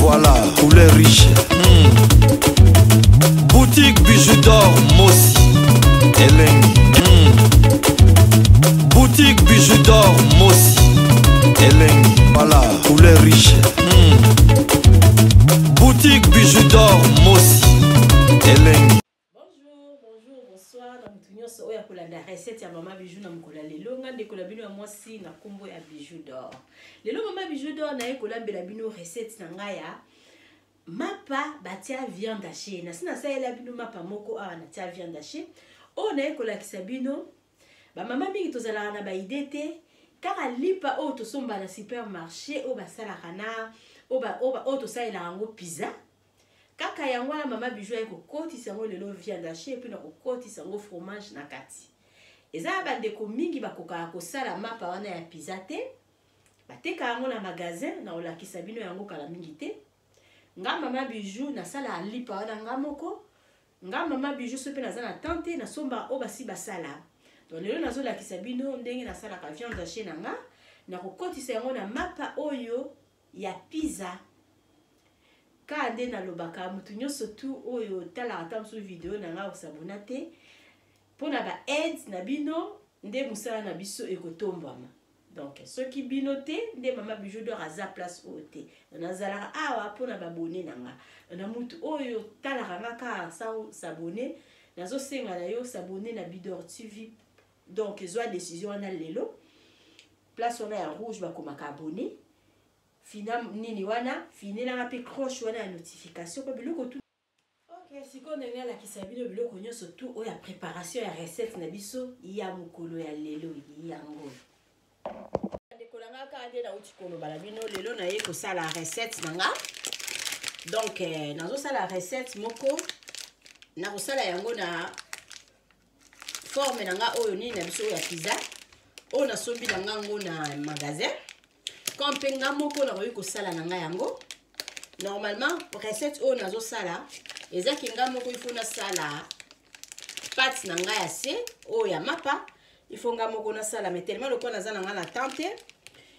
Voilà, couleur riche. Boutique Bijou d'or Mossi. Elengi. Boutique Bijou d'or Mossi. Elengi. Voilà, couleur riche. Boutique Bijou d'or Mossi. Elengi. Bonjour, bonjour, bonsoir na mutu nyonso oyo akolanda recette ya mama Bijou na mokolo ya lelo. Nga ndeko na bino ya mwasi na kombo ya Bijou d'or. Lelo mama Bijou d'or naye kolambela bino recette na ngai ya mapa batia viande hachée. Nasi nasalela bino mapa moko awa natia viande hachée. Oyo naye kolakisa bino ba mama mingi tozalaka na ba idée te kaka lipa oyo tosomba na supermarché oyo basalaka na oyo tosalelaka yango pizza. Kaka yango wana mama Bijou aye kokotisa yango lelo viande hachée et puis na kokotisa yango fromage na kati. Eza na bandeko mingi bakokaka kosala mapa wana ya pizza te. Bateka yango na magasin, na kolakisa bino yango kala mingi te. Nga mama Bijou nasala lipa wana nga moko. Nga mama Bijou soki pe naza na temps te, nasomba oyo basi basala. Donc lelo nazolakisa bino ndenge nasalaka viande hachée na nga, na kokotisa yango na mapa oyo ya pizza. Kaka nde nalobaka mutu nyonso tu oyo talaka ata mosusu video na nga osabona te, mpona ba aide na bino nde mosala na biso ekotombwama. Donc soki bino te nde mama Bijou d'or aza place oyo te. Nazalaka awa mpona ba abonné na nga. Na mutu oyo talaka nga kaka sans s'abonner, nazosenga na yo s'abonner na Bidor TV. Donc ezwa décision wana lelo. Place wana ya rouge bakomaka abonné. Fina nini wana, finelanga pe croche wana ya notification po biloko tout. Ok, sikoyo ndenge nalakisa bino biloko nyonso tout oyo ya préparation ya recette na biso ya mokolo ya lelo yango. Ndeko na nga kaka nde nauti koloba na bino lelo naye kosala recette na nga. Donc nazosala recette moko, nakosala yango na forme na nga oyo nini na biso oyo ya pizza oyo nasombi na nga ngo na magasin. Comme mpe nga moko nakoki kosala na nga yango. Normalement recette oyo nazosala ezaki nga moko, il faut nasala pâte na nga ya se oyo ya mapa, il faut nga moko nasala, mais tellement lokola naza na nga na temps te.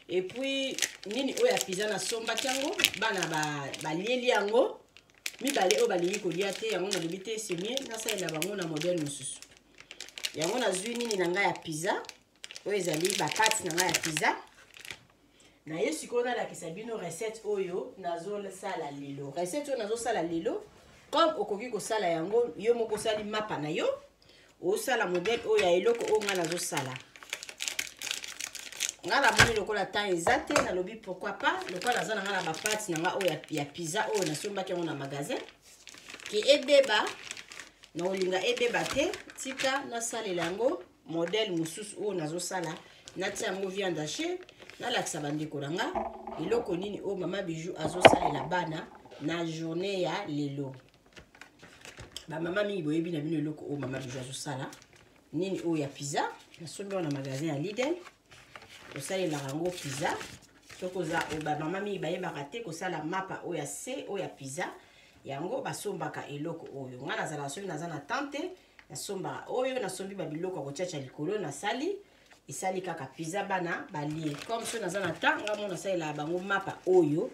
Et puis nini oyo ya pizza nasombaki yango, bana balieli yango mibale oyo balingi kolia te, yango nalobi te c'est mieux nasalela bango na modèle mosusu. Yango nazwi nini na nga ya pizza oyo ezali ba pâte na nga ya pizza. Naye sikoyo nalakisa bino recette oyo nazosala lelo. Recette oyo nazosala lelo, comme okoki kosala yango yo moko, osali mapa na yo, osala modèle oyo ya eloko oyo nga nazosala. Nga namoni lokola temps eza te, nalobi pourquoi pas lokola naza na nga na ba pâte na nga oyo ya pizza oyo nasombaki yango na magasin, ke ebeba na kolinga ebeba te, tika nasalela yango modèle mosusu oyo nazosala, natia yango viande hachée, nalakisa bandeko na nga eloko nini oyo mama Bijou azosalela bana na journée ya lelo. Ba mama mingi boyebi na bino eloko oyo mama Bijou azosala nini oyo ya pizza, nasombi yango na magasin ya Lidl. Tosalelaka yango pizza. Soki oza ba mama mingi bayebaka te kosala mapa oyo ya se oyo ya pizza, yango basombaka eloko oyo. Nga nazalaka soki naza na temps te, nasombaka oyo, nasombi ba biloko ya kotiatia likolo, nasali esali kaka pizza bana balie. Comme soki naza na temps, nga moko nasalelaka bango mapa oyo,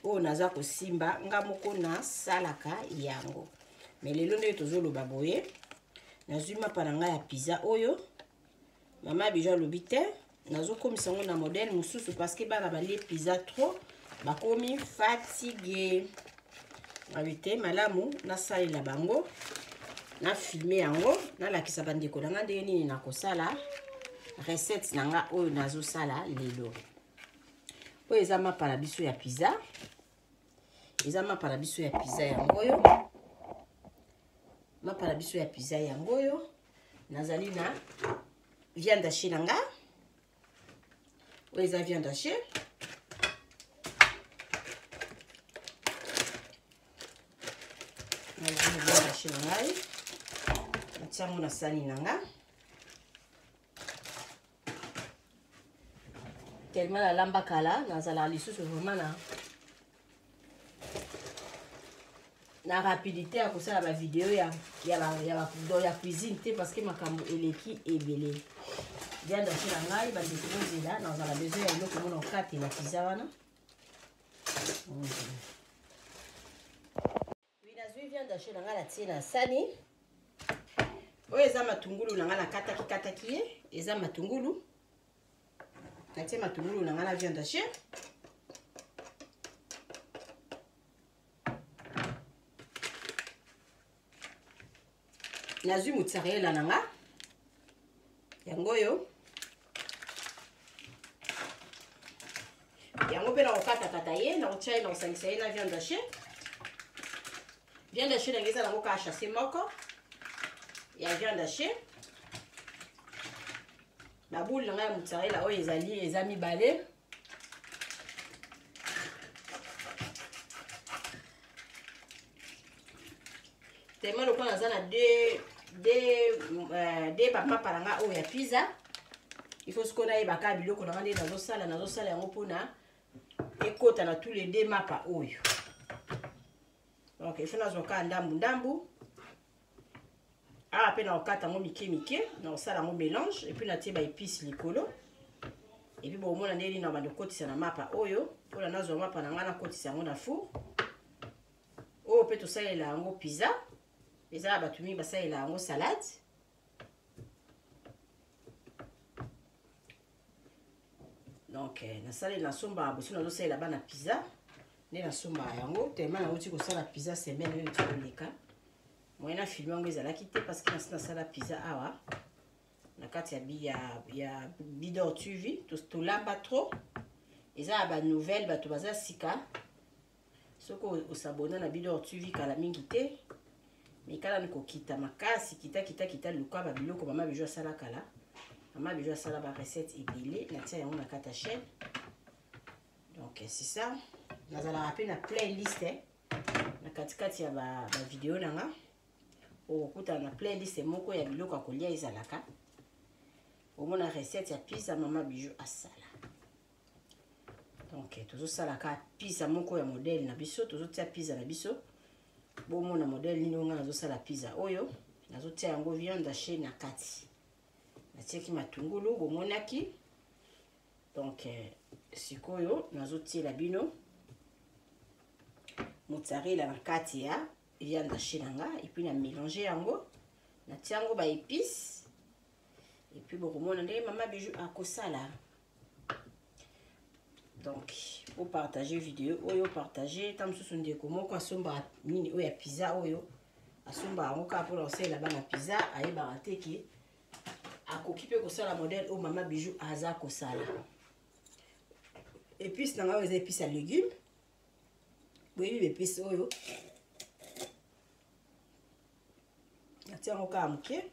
oyo naza kosimba nga moko nasalaka yango. Mais lelo ndenge tozoloba boye, nazwi mapa na ngai ya pizza oyo mama Bijou alobi te, nazokomisa yango na modèle mosusu parce que bana balie pizza trop, bakomi fatigué. Abi te malamu nasalela bango, na filme yango, nalakisa bandeko na nga ndenge nini nakosala recette na nga oyo nazosala lelo. Oyo eza mapa na biso ya pizza, eza mapa na biso ya pizza yango oyo, mapa na biso ya pizza yango oyo. Nazali na viande hachée na nga, oyo eza viande hachée. Nazali viande hachée na ngai, natia yango na sani na nga. Tellement nalamba kala, nazalaka lisusu vraiment na rapidité ya kosala ba vidéo ya cuisine te, parce que makambo eleki ebele. Viande hachée na ngai, bandeko bozela, nazala besoin ya eloko mona okatela pizza wana. Viande hachée na ngai natie na sani. Oyo eza matungulu na ngai nakataki kataki ye, eza matungulu. Natie matungulu na ngai na viande hachée. Nazwi mozzarella na nga yango oyo, yango mpe nakokatakata ye, nakotia ye, nakosangisa ye na viande hachée. Viande hachée nange eza nango kaka chasse moko ya viande hachée. Baboule na ngai ya mozzarella oyo ezali eza mibale. Tellement lokola naza na deux bapapa na nga oyo ya pizza, il faut sikoyo nayeba kaka biloko na nga nde nazosala, nazosala yango mpona ekota na tous les deux mapa oyo. Donc il faut nazwa kaka ndambu ndambu awa mpe nakokata yango mike mike, nakosala yango mélange et puis natie ba épices likolo. Et puis bomona ndenge nini na bando kokotisa na mapa oyo mpona nazwa mapa na ngai nakotisa yango na four. Oyo mpe tosalela yango pizza, eza na bato mingi basalela yango salade. Donc nasalela, nasombaka boso, nazosalela bana pizza nde nasombaka yango. Tellement nauti kosala pizza semaine oyo eti koleka, moyen na filme yango ezalaki te parce que nasi nasala pizza awa na kati ya Bidor TV. Tolamba trop, eza ya banouvelle, bato baza sika. Soki osabona na Bidor TV kala mingi te, mikala ni kokita makasi, kita kita kita, luka ba biloko mama Bijou asala kala. Mama Bijou asala ba recette ebele, natia yango na kati ya chaîne. Donc c'est ça, nazalaka mpe na playlist na katikati ya ba video na nga. Okokutana na playlist moko ya biloko ya kolia ezalaka, omona recette ya pizza mama Bijou asala. Donc tozosalaka pizza moko ya modèle na biso, tozotia pizza na biso. Bomona modèle nini oyo nga nazosala pizza oyo. Nazotia yango viande hachée na kati, natiaki matungulu bomonaki. Donc sikoyo nazotiela bino mozzarella na kati ya viande hachée na nga, et puis na mélange yango, natia yango ba épices, et puis bokomona ndenge mama Bijou akosala. Donc opartage video oyo, partage ta mosusu. Ndeko moko asombaka nini oyo ya pizza oyo, asombaka yango kaka mpona kosalela bana pizza, ayebaka te ke akoki mpe kosala modèle oyo mama Bijou aza kosala. Épice na ngai oyo eza épice ya légume, boyebi baépice oyo, natia yango kaka moke.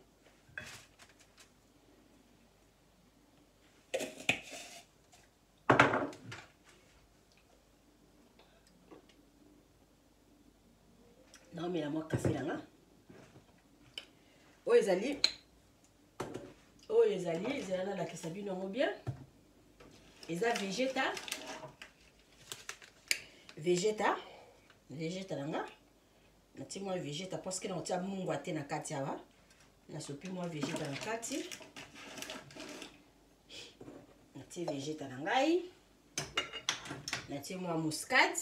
Naomela mwa kafe na nga. Oyo ezali ezala, nalakisa bino yango bien. Eza vegeta, vegeta, vegeta na nga. Natie mwa vegeta parce que nakotia mungwa te na kati awa. Nasopi mwa vegeta na kati, natie vegeta na ngai, natie mwa muscade,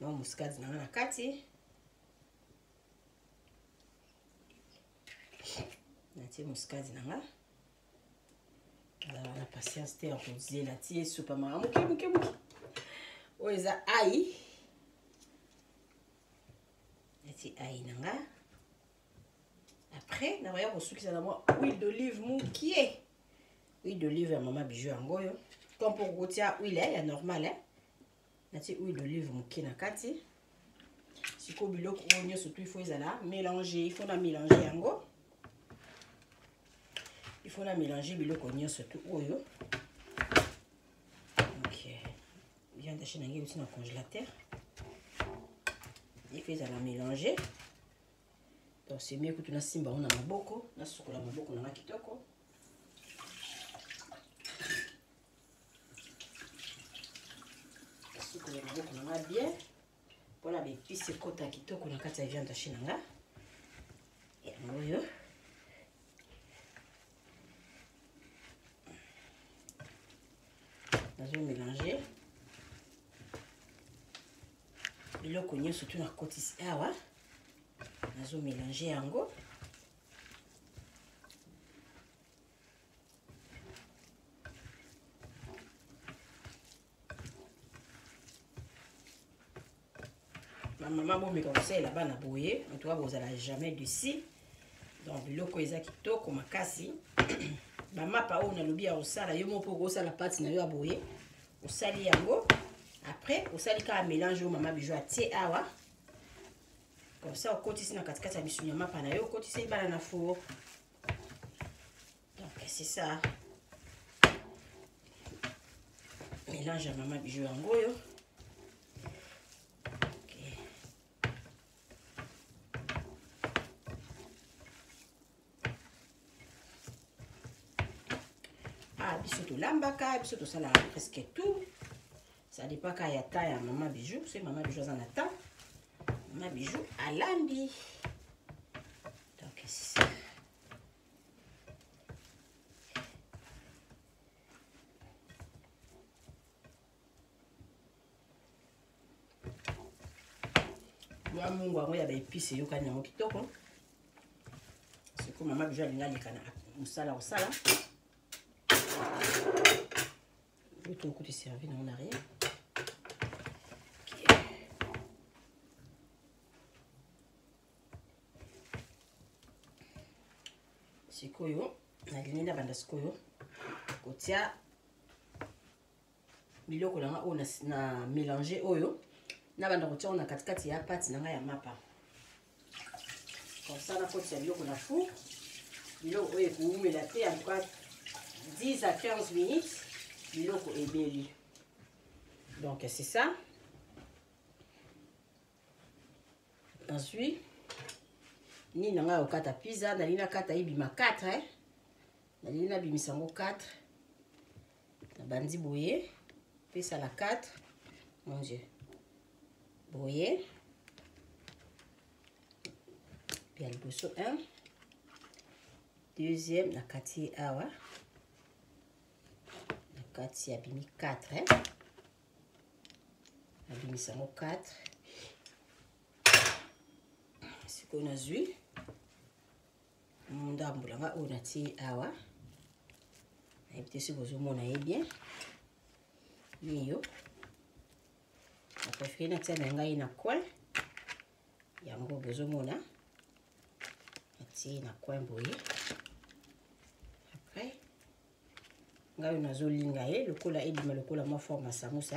mwa muscade na ngai na kati. Natie muscade na nga, azala na patience te ya kozela ti esopamaka moke moke moke. Oyo eza ai, natie ai na nga. Après nakoya kosukisa na mwa huile d'olive mokie, huile d'olive ya mama Bijou yango oyo. To mpo kokotia huile ya normal, natie huile d'olive mokie na kati. Sikoyo biloko oyo nyonso tu, il faut ezala mélange, il faut na mélange yango, il faut na mélange biloko nyonso tu oyo. Ok, viande hachée na ngai euti na congélateur, il faut ezala mélange. Donc c'est mieux kutu nasimba yango na maboko, nasukola maboko na nga kitoko, nasukola maboko na nga bien mpona baépice ekota kitoko na kati ya viande hachée na nga. Yango oyo nazo mélange. Biloko nyonso tu nakotisi awa, nazo mélanger yango. Bamama, bomeka kosalela bana boye, en tout cas bozala jamais déçu. Donc biloko eza kitoko makasi. Bamapa oyo nalobi ya kosala, yo moko okosala pâte na yo ya boye, osali yango, après osali kaka mélange oyo mama Bijou atie awa. Comme ça okotisi na katikati ya misuni ya mapa na yo, okotisi bana na four. Donc c'est ça, mélange ya mama Bijou yango oyo. Okay. Ah, biso tolambaka, biso tosalaka presque tout. Ça dépend kaka ya temps ya mama Bijou. Soki mama Bijou aza na temps, mama Bijou alambi. Donc c'est ça. Mwa mungu yango ya baépices eyokani yango kitoko. Sikoyo mama Bijou alingi aleka na mosala kosala luto okuti servi nango na rien. Sikoyo nalingi nabanda sikoyo kotia biloko na nga oyo na mélange oyo, nabanda kotia ngo na katikati ya pâte na ngai ya mapa. Comme ça nakotisa biloko na four. Biloko oyo ekowumela te, en tout cas 10 à 15 minutes biloko ebeli. Donc c'est ça. Nazwi nini na ngai kokata pizza, nalingi nakata ebima 4, eh? Nalingi nabimisa yango 4. Nabandi boye, pesala 4, mon Dieu, boye ya liboso 1, deuxième na kati awa, na kati abimi 4, eh? Nabimisa yango 4. Sikoyo nazwi ndambo na nga oyo natie awa, nayebi te soki bozomona ye bien. Yeyo na préféré natia na ngai na coin yango, bozomona natie na coin boye. Après ngai oyo nazolinga ye lokola ebima lokola mwa forme ya samusa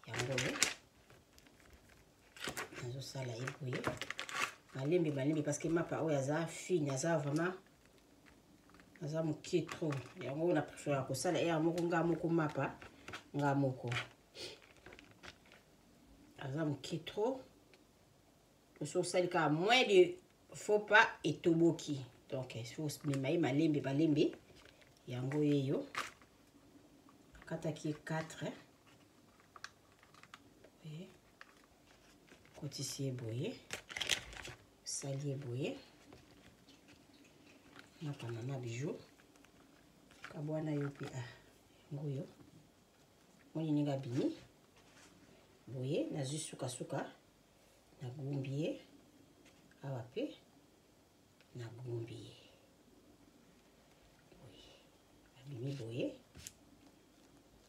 yango oyo, nazosala ye boye malembe malembe, parce que mapa oyo aza fine, aza vraiment aza moke trop. Yango na préférera kosala ere moko nga moko, mapa nga moko, aza moke trop. So osali kaka moins de faut pas etoboki, donc faut mema ye malembe malembe. Yango yeyo akataki 4 boye, kotisi ye boye, osali ye boye. Mapa mama Bijou kabwana yo mpe, ah, yango oyo moni ndenge abimi boye. Nazwi sukasuka, nagumbi ye awa mpe nagumbi ye boye, abimi boye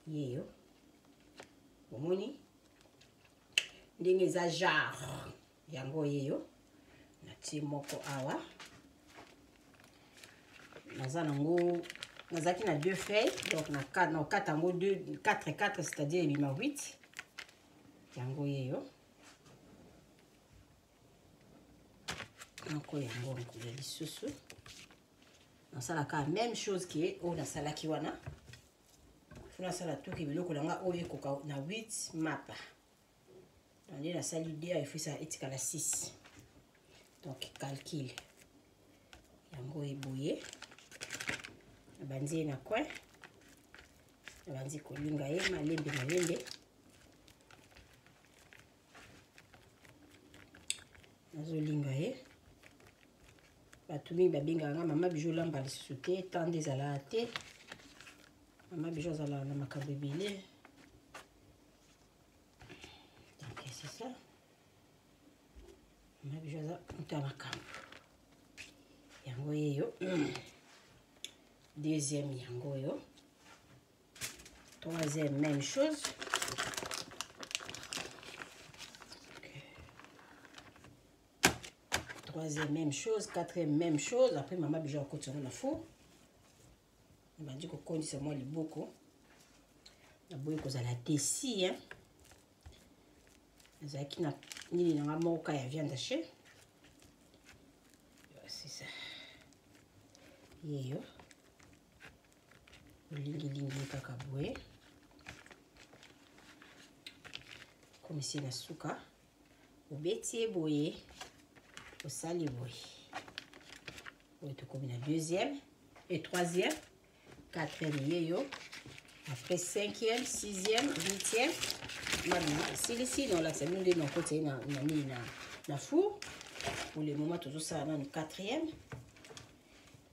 yeyo. Omoni ndenge eza genre yango yeyo. Natie moko awa, naza nango, nazalaki na deux feuilles, donc nakata yango 2 4 4, c'est-à-dire ebima 8. Yango yeyo moko, yango nkoya lisusu nasalaka même chose ke oyo nasalaki wana. Faut nasala toki biloko na nga oyo ekoka na 8 mapa. Nde nasali 2, efisa etikala 6. Donc calcul yango eboye, nabandi ye na coin, nabandi kolinga ye malembe malembe, nazolinga ye. Bato mingi babengaka nga mama Bijou, olamba lisusu te, tande ezalaka te, mama Bijou azalaka na makambo ebele. Donc c'est ça. Mama Bijou aza moto ya makambo. Yango yeyo. Deuxième yango oyo. Troisième, même chose. Okay. Troisième, même chose. Quatrième, même chose. Après, maman Bijou akotisa yango na four. Nabandi kokondisa mwa liboko. Naboyi kozala desi, hein. Nazalaki na nini na nga moko ya viande hachée. C'est ça. Yeyo. Olingilingi kaka boye. Komisi na suka. Obeti ye boye. Osali boye. Oyo tokomi na deuxième et troisième. Quatrième yeyo. Après cinquième, sixième, huitième. Mabima esilisi nolakisa bino nde nakoti ye na nini na four. Pour le moment tozosala nanu quatrième.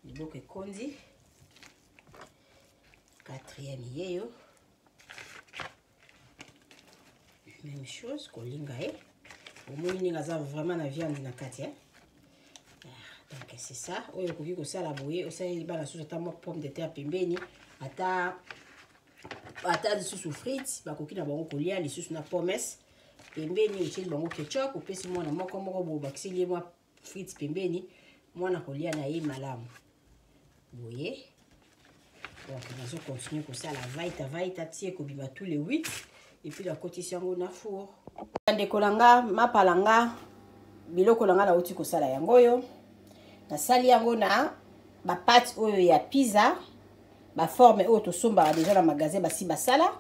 Liboko ekondi. Quatrième yeyo. Même chose, kolinga ye. Omoni ndenge aza vraiment na viande na kati, hein? Donc c'est ça. Oyo okoki kosala boye, osaleli bana susu ata mwa pomme de terre pembeni, ata ata lisusu frites, bakoki na bango kolia lisusu na pommes pembeni, otieli bango ketchup, opesi mwana moko moko boye, obakiseli ye mwa frites pembeni, mwana kolia na ye malamu boye. Donc nazo continuer kosala vaita vaita tie kobima tous les 8 et puis nakotisi yango na four. Ndeko na nga, mapa na nga, biloko na nga nauti kosala yango oyo. Nasali yango na ba pâte oyo ya pizza, ba forme oyo tosombaka déjà na magasin basi basala.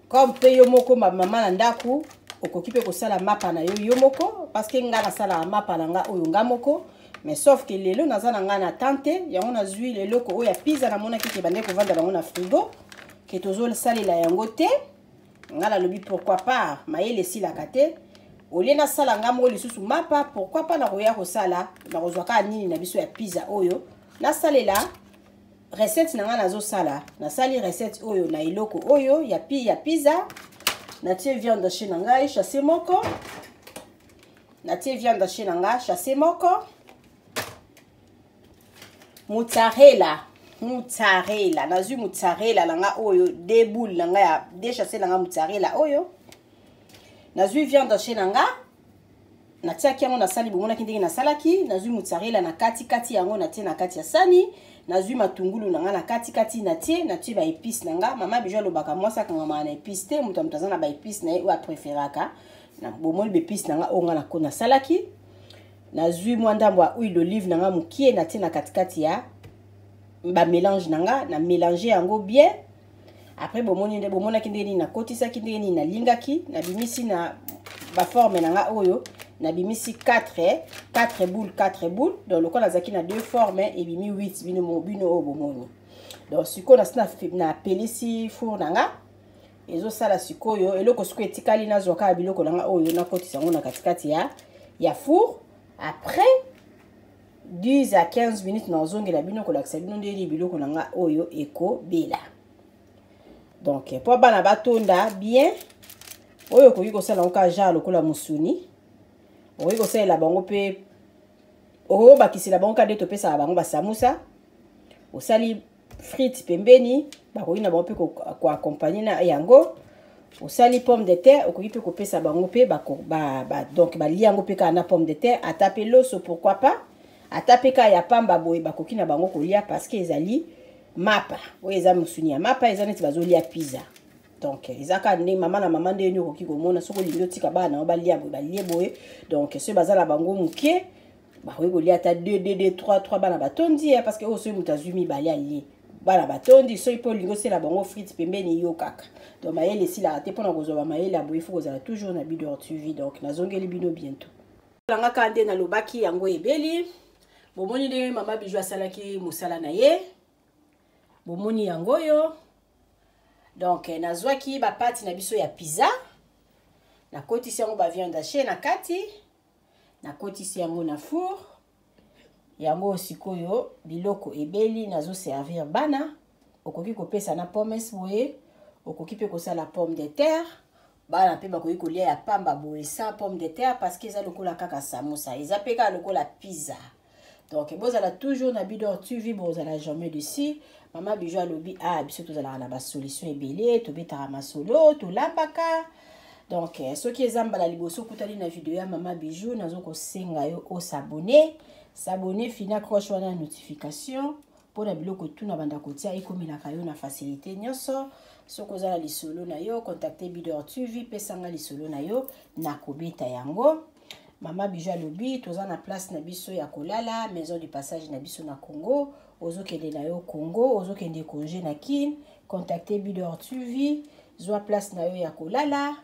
Comme pe yo moko ma mama na ndaku, okoki pe kosala mapa na yo yo moko, parce que nga nasalaka mapa na nga oyo nga moko. Mais sauf que lelo naza na nga na tante, yango nazwi eloko oyo ya pizza, namonaki ke bandeko kovanda bango na frigo, ke tozosalela yango te. Nga nalobi pourquoi pas, mayele esilaka te. Olie nasala nga moko lisusu mapa, pourquoi pas nakoya kosala, nakozwa kaka nini na biso ya pizza oyo, nasalela recette na nga nazosala. Nasali recette oyo na eloko oyo ya pi ya pizza. Natie viande hachée na ngai chasse moko. Natie viande hachée na ngai chasse moko. Mozzarella, mozzarella, nazwi mozzarella na nga oyo, deux boules na nga ya deux chasse na nga mozzarella oyo. Nazwi viande hachée na nga, natiaki yango nasali bomonaki ndenge nasalaki, nazwi mozzarella na kati kati yango natie na kati ya sani, nazwi matungulu na nga na kati kati natie, natie ba épices na nga. Mama Bijou alobaka mwasi akangamaka na épices te, moto ya moto aza na ba épices na ye oyo apréféraka. Na bomoni ba épices na nga oyo nga nasalaki. Nazwi mwa ndambo ya huile d'olive na nga mokie, natie na katikati ya ba mélange na nga, na mélanger yango bien. Après bomoni nde bomonaki ndenge nini nakotisaki, ndenge nini nalingaki, nabimisi na ba forme na nga oyo, nabimisi 4, 4 boules, 4 boules. Donc lokola nazalaki na deux formes, ebimi 8 bino, bino oyo bomoni. Donc sikoyo nasi napelisi four na nga, ezosala sikoyo eloko sikoyo etikali, nazwa kaka biloko na nga oyo nakotisa yango na katikati ya four. Après 10 à 15 minutes nazongela bino kolakisa bino ndenge biloko na nga oyo ekobela. Donc po bana batonda bien, oyo okoki kosala yango kaka genre lokola mosuni, okoki kosalela bango mpe okoki kobakisela bango kaka nde topesaka bango basamusa, osali frites pembeni, bakoki na bango mpe koaccompagner na yango. Osali pomme de terre, okoki mpe kopesa bango mpe donc balia yango mpe kaka na pomme de terre, ata mpe loso pourquoi pas, ata mpe kaka ya pamba boye bakoki na bango kolia, parce que ezali mapa oyo eza mosuni ya mapa, eza neti bazolia pizza. Donc eza kaka nde mama na mama nde okoki komona soki olingi otika bana na yo balia boye, balie boye. Donc soki baza na bango moke, bakoki kolia ata 2, 2, 2, 3, 3, bana batondi, parce que oyo soki moto azwi mibale alie, bana batondi. Soki mpe olingi osala bango frites pembeni, yo kaka. Donc mayele esilaka te, mpona kozwa bamayele ya boye faut kozala toujours na Bidor TV. Donc nazongeli bino bientôt. Nanga kaka nde nalobaki yango ebeli. Bomoni ndenge mama Bijou asalaki mosala na ye, bomoni yango oyo. Donc nazwaki ba pâte na biso ya pizza, nakotisi yango ba viande hachée na kati, nakotisi yango na four. Yango sikoyo biloko ebeli, nazoservir bana. Okoki kopesa na pommes boye, okoki mpe kosala pomme de terre, Bana mpe bakoki kolia ya pamba boye sans pomme de terre parce que eza lokola kaka samosa, eza mpe kaka lokola pizza. Donc bozala toujours na Bidor TV, bozala jamais dessus. Mama Bijou alobi ah biso tozalaka na ba solution ebele, tobetaka masolo, tolambaka. Donc soki eza mbala liboso okutani na video ya Mama Bijou, nazo kosenga yo osabone, s'abonner, fina cloche wana notification mpona biloko tuna banda kotia ekomelaka yo na facilité nyonso. Soki oza na lisolo na yo, contacte Bidor TV, pesanga lisolo na yo, nakobeta yango. Mama Bijou alobi toza na place na biso ya kolala, maison du passage na biso na Congo. Ozokende na yo Congo, ozokende congé na Kin, contacte Bidor TV, zwa place na yo ya kolala.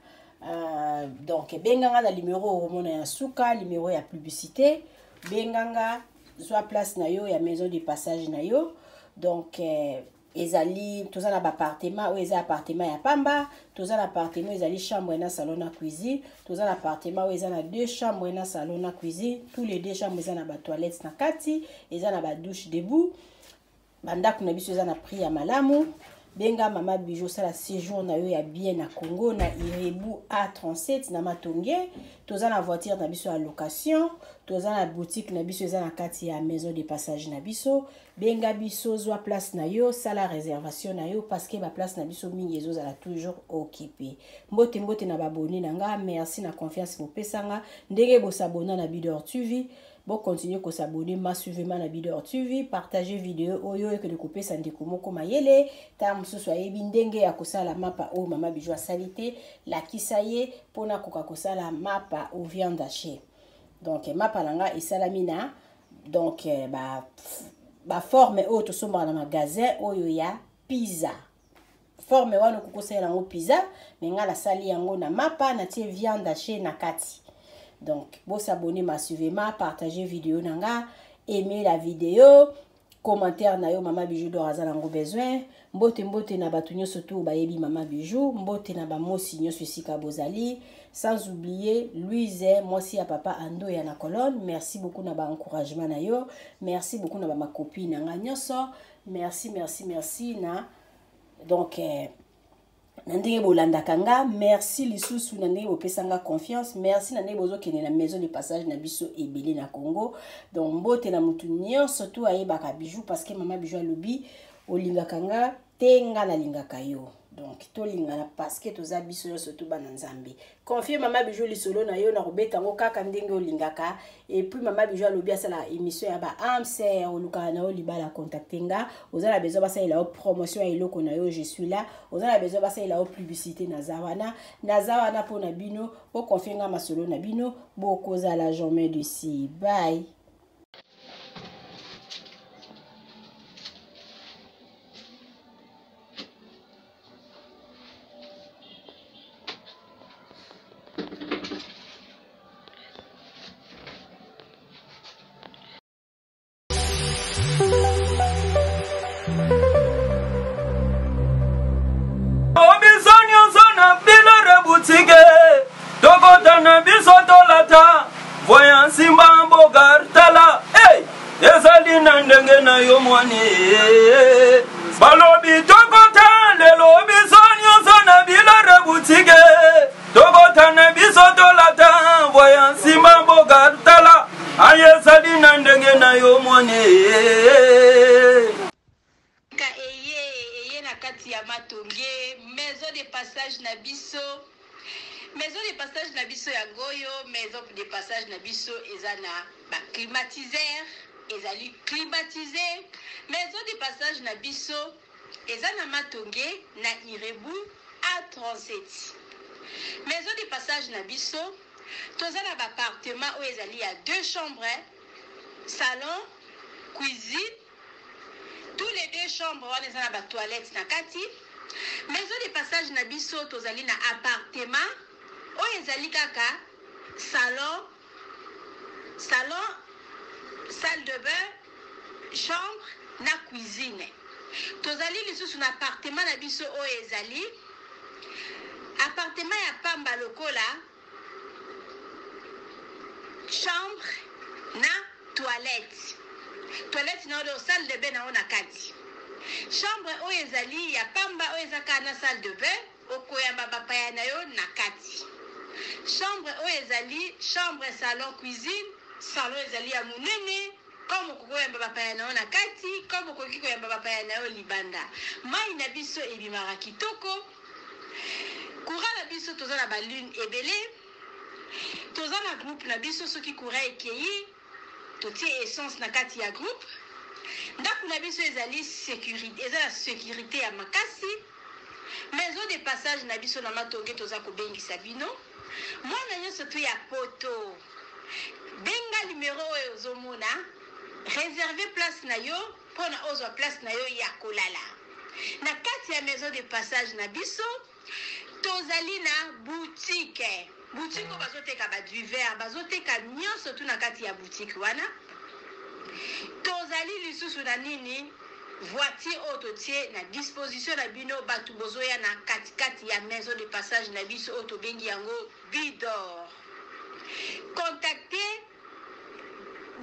Donc benganga na numéro okomona ya suka, numéro ya publicité, benganga zwa place na yo ya maison du passage na yo. Donc ezali toza na baappartement oyo eza appartement ya pamba, toza na appartement ezali chambre na salon na cuisine, toza na appartement oyo eza na deux chambres na salon na cuisine, tous les deux chambres eza na ba toilettes na kati, eza na ba douche debout. Bandako na biso eza na prix ya malamu. Benga Mama Bijou, sala séjour na yo ya bien na Congo, na Irebu A37 na Matonge. Toza na voiture na biso ya location, toza na boutique na biso eza na kati ya maison de passage na biso. Benga biso, zwa place na yo, sala réservation na yo parce que ba place na biso mingi ezozala toujours occupé. Mbote mbote na baboni na nga, merci na confiance bopesanga ndenge bosabona na Bidor TV. Bon, continuez ko s'abonner massivement na Bidor TV, partagez vidéo oyo ekende kopesa ndeko moko mayele, ta mosusu ayebi ndenge ya kosala mapa oyo Mama Bijou asali te, lakisa ye mpona koka kosala mapa au viande hachée. Donc mapa na nga esalami na donc ba forme oyo tosombaka na magasin oyo ya pizza. Forme wana okoki kosalela yango pizza, mais nga nasali yango na mapa, natie viande hachée na kati. Donc bosabonner massivement, partager vidéo na nga, aimer la vidéo, commentaire na yo Mama Bijou d'or aza nango besoin. Mbote mbote na bato nyonso tu bayebi Mama Bijou, mbote na bamosi nyonso esika bozali, sans oublier Louise mwasi ya papa Andoya na Colonne. Merci beaucoup na ba encouragement na yo, merci beaucoup na ba makopi na nga nyonso, merci merci merci na donc na ndenge bolandaka nga, merci lisusu na ndenge bopesanga confiance, merci na ndenge bozokende na maison de passage na biso ebele na Congo. Donc mbote na mutu nyonso tu ayebaka Bijou parce que Mama Bijou alobi olingaka nga te, nga nalingaka yo. Donc tolingana parce que toza biso nyonso tu bana Nzambe. Confie Mama Bijou lisolo na yo na kobeta yango kaka ndenge olingaka. Et puis Mama Bijou alobi asala émission ya ba âme sœur, olukaka na yo libala, contacte nga. Oza na besoin basalela yo promotion ya eloko na yo, je suis là. Oza na besoin basalela yo publicité, naza wana. Naza wana mpona bino, boconfie nga masolo na bino, bokozala jamais d'ici. Bye. Biso nyonso na bilore boutique, tokotana biso tolata voyant simba mboka tala, hey! Ezali na ndenge na yo mwani, balobi tokota lelo biso nyonso na bilore boutique, tokotana biso tolata voyant simba mboka tala, aye ezali na ndenge na yo mwani. Ka eye eye na kati ya Matonge, maison de passage na biso, maison de passage na biso ya goyo, maison de passage na biso eza na ba climatiseur, ezali climatisé. Maison de passage na biso eza na Matonge na Irebu A37. Maison de passage na biso toza na ba appartement oyo ezali ya 2 chambres, salon, cuisine. Tous les 2 chambres wana eza na ba toilettes na kati. Maison de passage na biso tozali na appartement oyo ezali kaka salon, salon, salle de bain, chambre na cuisine. Tozali lisusu na appartement na biso oyo ezali appartement ya pamba lokola chambre na toilette. Toilette na oyo salle de bain na oyo na kati. Chambre oyo ezali ya pamba oyo eza kaka na salle de bain. Okoyamba bapaya na yo na kati. Chambre oyo ezali chambre salon cuisine. Salon ezali ya monene. Comme okoki koyamba bapaya na yo na kati, comme okoki koyamba bapaya na yo libanda. Mayi na biso ebimaka kitoko. Courant na biso toza na ba lune ebele. Toza na groupe na biso soki courant ekeyi totie essence na kati ya groupe. Ndaku na biso ezali securite, eza na securite ya makasi. Maison de passage na biso na Matonge toza kobengisa bino. Mwana nionso tout ya poto benga numero oyo ozo mona reserve place na yo pona ozwa place na yo ya kolala. Na kati ya maison de passage na biso tozali na boutique. Boutique oyo bazoteka ba divers, bazoteka nionso tout na kati ya boutique wana. Tozali lisusu na nini? Voiture oyo totie na disposition na bino batu bozoya na kati kati ya maison de passage na biso oyo tobengi yango Bidor. Contactez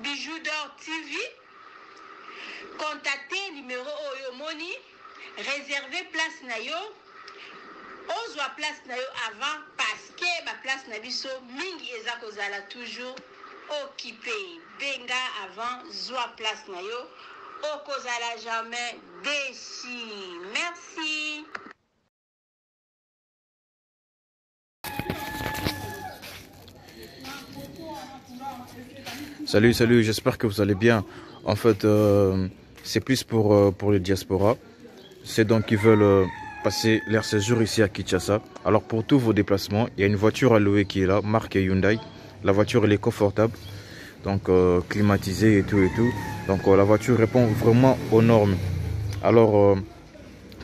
Bijoux d'or TV, contactez numero oyo omoni, reserver place na yo, ozwa place na yo avant parce que ba place na biso mingi eza kozala toujours occupe. Benga avant zwa place na yo okozala jamais deçu. Merci. Salut, salut, j'espère que vous allez bien. En fait, c'est plus pour les diasporas. C'est donc qui veulent passer leur séjour ici à Kinshasa. Alors pour tous vos déplacements, il y a une voiture à louer qui est là, marque Hyundai. La voiture, elle est confortable, donc climatisée et tout et tout. Donc la voiture répond vraiment aux normes. Alors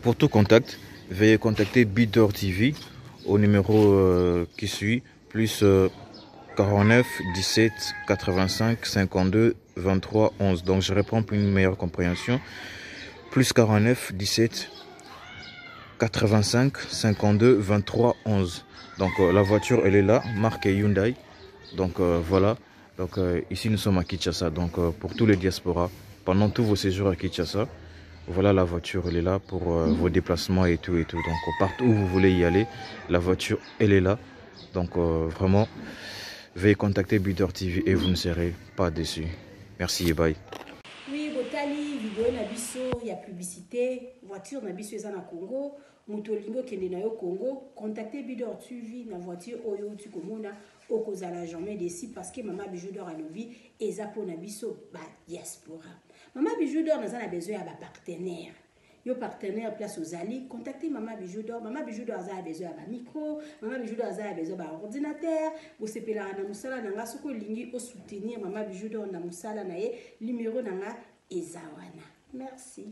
pour tout contact, veuillez contacter Bidor TV au numéro qui suit, plus 49 17 85 52 23 11. Donc je réponds pour une meilleure compréhension. Plus 49 17 85 52 23 11. Donc la voiture elle est là, marque Hyundai. Donc voilà. Donc ici nous sommes à Kinshasa. Donc pour tous les diasporas, pendant tous vos séjours à Kinshasa, voilà la voiture elle est là pour vos déplacements et tout et tout. Donc partout où vous voulez y aller, la voiture elle est là. Donc vraiment, veuillez contacter Bidor TV et vous ne serez pas déçus. Merci et bye. Oui, botali vidéo na biso ya publicité, voiture na biso eza na Congo, moto olingi okende na yo Congo, contactez Bidor TV na voiture oyo outi komona, okozala jamais déçu parce que Mama Bijou d'Or alobi eza po na biso ba diaspora. Mama Bijou d'Or naza na besoin ya ba partenaire. Yo partenaire place ozali, contactez Mama Bijou d'Or. Mama Bijou d'Or aza na besoin ya ba micro, Mama Bijou d'Or aza na besoin ya ba ordinateur. Bosepelaka na mosala na nga, soki olingi o soutenir Mama Bijou d'Or na mosala na ye, numéro na nga eza wana. Merci.